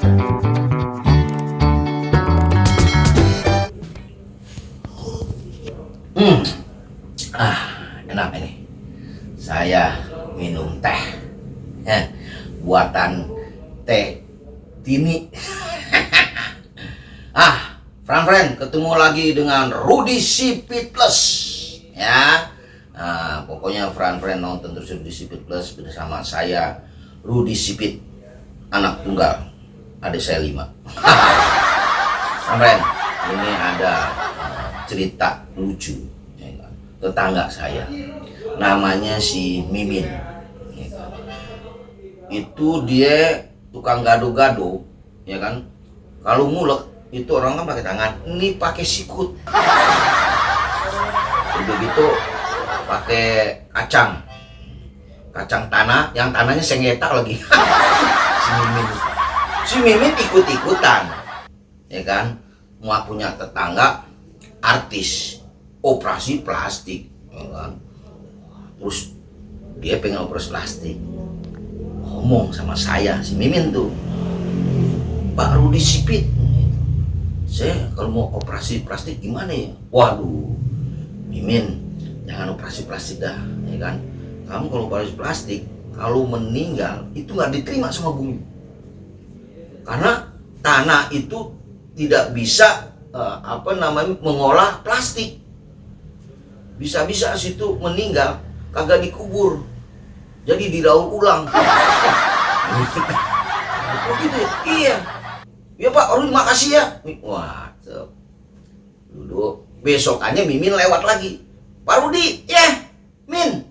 Enak ini. Saya minum teh buatan teh Tini. Friend, ketemu lagi dengan Rudy Sipit-Plus ya. Pokoknya friend nonton terus Rudy Sipit-Plus bersama saya Rudy Sipit, anak tunggal, adik saya 5. Friend, ini ada cerita lucu ya kan? Tetangga saya namanya si Mimin ya kan? Itu dia tukang gado-gado ya kan. Kalau ngulek itu orang kan pakai tangan, ini pakai sikut. Udah gitu pakai kacang tanah, yang tanahnya sengeta lagi. si Mimin ikut-ikutan ya kan. Mau punya tetangga artis operasi plastik ya kan. Terus dia pengen operasi plastik, ngomong sama saya si Mimin tuh, Pak Rudy Sipit, saya kalau mau operasi plastik gimana ya? Waduh, Mimin, jangan operasi plastik dah, ya kan? Kamu kalau operasi plastik, kalau meninggal itu nggak diterima sama bumi, karena tanah itu tidak bisa mengolah plastik. Bisa-bisa situ meninggal kagak dikubur, jadi didaur ulang. Oh gitu ya? Iya. Ya Pak, Rudy makasih ya. Wah, duduk. Besokannya Mimin lewat lagi. Pak Rudy, ya, Min,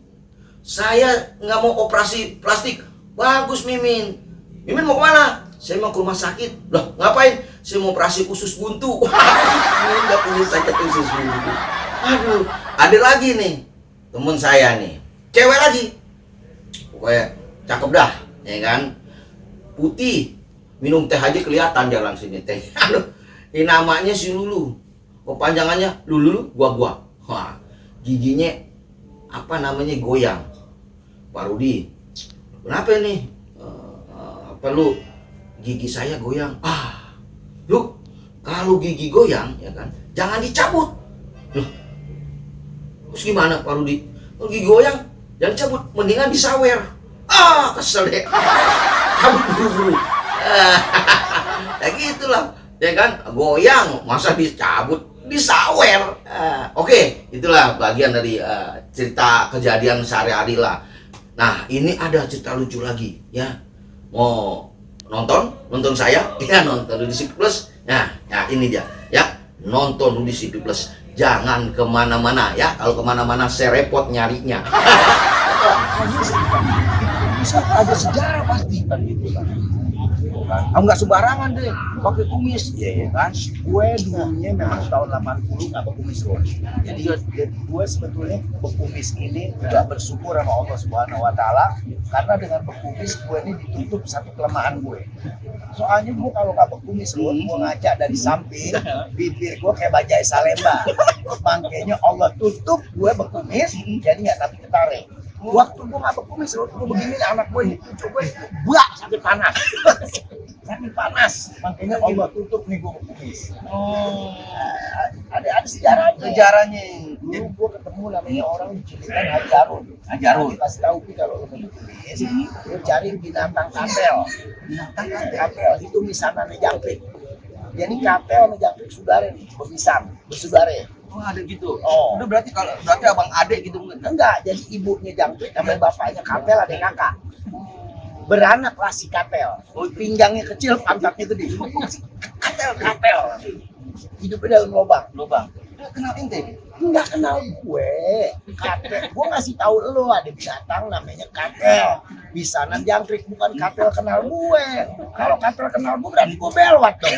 saya nggak mau operasi plastik. Bagus Mimin. Mimin mau kemana? Saya mau ke rumah sakit. Loh, ngapain? Saya mau operasi usus buntu. Mimin nggak punya sakit usus buntu. Aduh, ada lagi nih temen saya nih, cewek lagi. Pokoknya cakep dah, ya kan? Putih. Minum teh aja kelihatan jalan sini teh. Aduh, ini namanya si Lulu. Kepanjangannya Lulu gua. Wah, giginya goyang. Pak Rudy, kenapa nih? Lu gigi saya goyang? Yuk, kalau gigi goyang ya kan, jangan dicabut. Loh, terus gimana Pak Rudy? Kalau gigi goyang, jangan dicabut, mendingan disawer. Kesel deh. Cabut buru-buru. Ya gitulah ya kan, goyang masa dicabut, disawer. Oke, itulah bagian dari cerita kejadian sehari-hari lah. Nah, ini ada cerita lucu lagi ya. Mau nonton saya ya, nonton Rudy Sipit-Plus. Nah, ini dia ya, nonton Rudy Sipit-Plus. Jangan kemana-mana ya, kalau kemana-mana saya repot nyarinya. Bisa ada sejarah pasti kan gitu kan. Kamu nggak sembarangan deh pakai kumis, ya kan? Gue dulunya memang tahun 80 nggak berkumis loh. Jadi gue sebetulnya berkumis ini udah bersyukur sama Allah Subhanahu Wa Taala, karena dengan berkumis gue ini ditutup satu kelemahan gue. Soalnya gue kalau nggak berkumis loh, gue ngaca dari samping, bibir gue kayak bajai Salemba. Makanya Allah tutup gue berkumis, jadi nggak tapi ketarik. Waktu gue nggak berkumis loh, gue begini anak gue nih, cucu gue buak sampai panas. Sampai panas, makanya Allah tutup nih gue berkumis. Ada sejarahnya. Dulu gue ketemu namanya orang dicirikan Haji Harun. Kasih tahu kita kalau lo berkumis, lo cari binatang kapel. Binatang kapel itu misanannya jangkrik. Jadi kapel sama jangkrik saudara nih, bersaudara. Oh, ada gitu. Udah berarti abang adek gitu enggak, jadi ibunya jangkrik sama bapaknya kapel, ada kakak. Beranak lah si kapel. Pinggangnya kecil, pantatnya gede. Kapel. Hidupnya dalam lubang. Kenal ente? Enggak kenal gue. Kapel. Gue ngasih tahu lo ada binatang namanya kapel. Bisanan jangkrik, bukan kapel kenal gue. Kalau kapel kenal gue berarti gue belwat dong.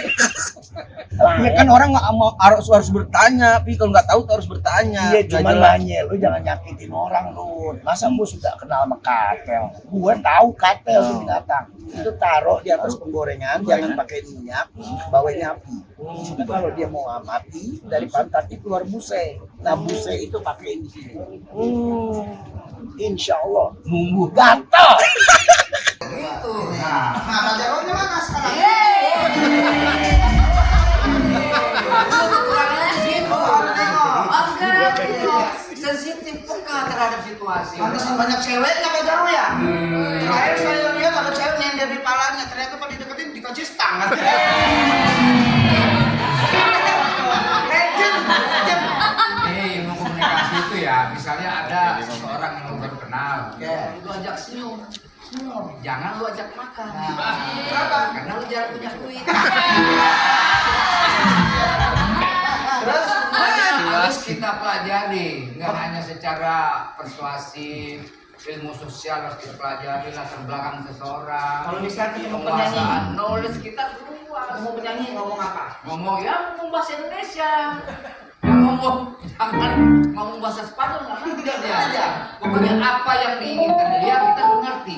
Ya kan orang nggak mau harus bertanya, tapi kalau nggak tahu tuh harus bertanya. Iya, cuma nanya, lu jangan nyakitin orang lu. Masa gue sudah kenal sama katel? Gue tahu katel itu binatang. Itu taruh di atas penggorengan, jangan pakai minyak, bawain api. Jadi kalau dia mau mati, dari pantatnya keluar buse. Nah buse itu pakai di sini. Insya Allah nunggu gatal. Itu. Nah, Pak Jarod mana sekarang? situasi. Pantesan banyak ceweknya Pak Jarwo ya. Terakhir saya lihat ada cewek nyender di palanya, ternyata pas dideketin dikasih tangan. Legend. Ilmu komunikasi itu ya, misalnya ada seseorang yang baru kenal, lu ajak senyum. Jangan lu ajak makan. Kenapa? Karena lu jarang punya duit. Terus Harus kita pelajari, nggak hanya secara persuasif, ilmu sosial harus kita pelajari, latar belakang seseorang. Kalau misalnya ketemu penguasaan penyanyi. knowledge kita luas. mau penyanyi ngomong apa? Ngomong ya ngomong bahasa Indonesia. Ya, ngomong jangan ngomong bahasa Spanyol nggak ngerti dia. Pokoknya apa yang diinginkan dia kita mengerti.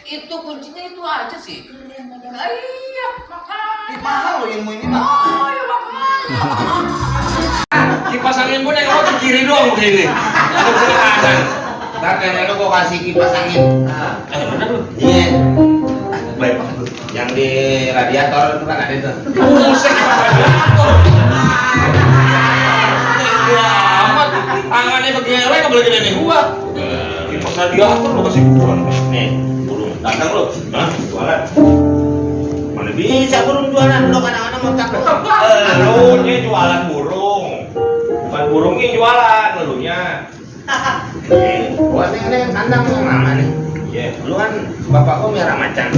Itu kuncinya itu aja sih. Nah, iya makanya. Mahal loh ilmu ini Pak. Oh ya makanya. Kipas angin pun yang mau ke kiri doang begini. Ada bisa ke kanan. Ntar kayaknya lu gua kasih kipas angin. Bener lu. Iya. Baik banget lu. Yang di radiator itu kan ada itu. Buset kipas radiator. Gua amat. Tangannya begele nggak boleh gede nih gua. Kipas radiator lu kasih gua. Nih, burung datang lu. Hah? Jualan. Mana bisa burung jualan? Lu kadang-kadang mau takut. Lu nya jualan burung. Bukan burungnya jualan, elunya. Gua nih kandang yang lama nih. Iya. Lu kan bapak gua merah macan.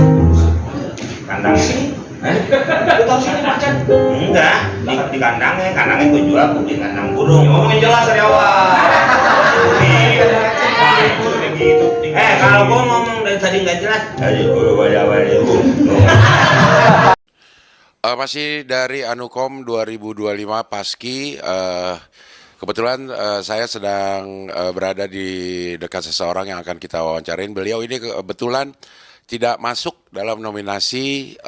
Kandang sih. Lu tahu sini macan? Enggak, di kandangnya gua jual, gua beli kandang burung. Ngomongin jelas dari awal. Gitu. Kalau gua ngomong dari tadi nggak jelas, Masih dari Anukom 2025 Paski. Kebetulan saya sedang berada di dekat seseorang yang akan kita wawancarain. Beliau ini kebetulan tidak masuk dalam nominasi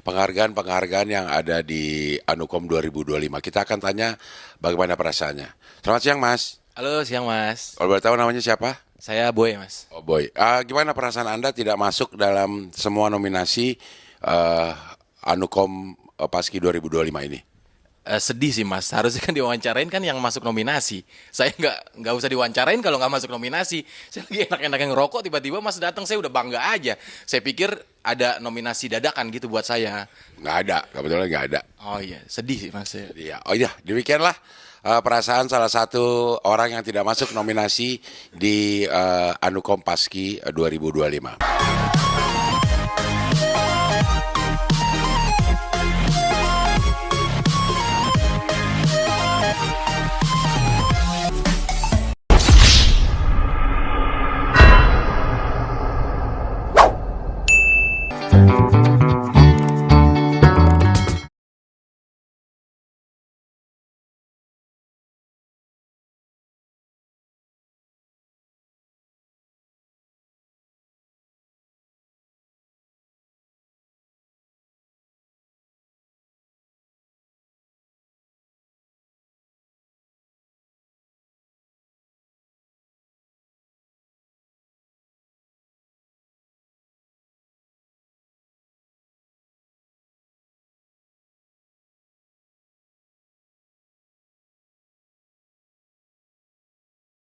penghargaan-penghargaan yang ada di Anukom 2025. Kita akan tanya bagaimana perasaannya. Selamat siang, Mas. Halo, siang Mas. Kalau boleh tahu namanya siapa? Saya Boy, Mas. Oh boy. Gimana perasaan Anda tidak masuk dalam semua nominasi Anukom Paski 2025 ini? Sedih sih Mas, harusnya kan diwawancarain kan yang masuk nominasi. Saya nggak usah diwawancarain kalau nggak masuk nominasi. Saya lagi enak-enak ngerokok, tiba-tiba Mas datang, saya udah bangga aja. Saya pikir ada nominasi dadakan gitu buat saya. Nggak ada, kebetulan nggak ada. Oh iya, sedih sih Mas. Iya, oh iya, demikianlah perasaan salah satu orang yang tidak masuk nominasi di Anukom Paski 2025.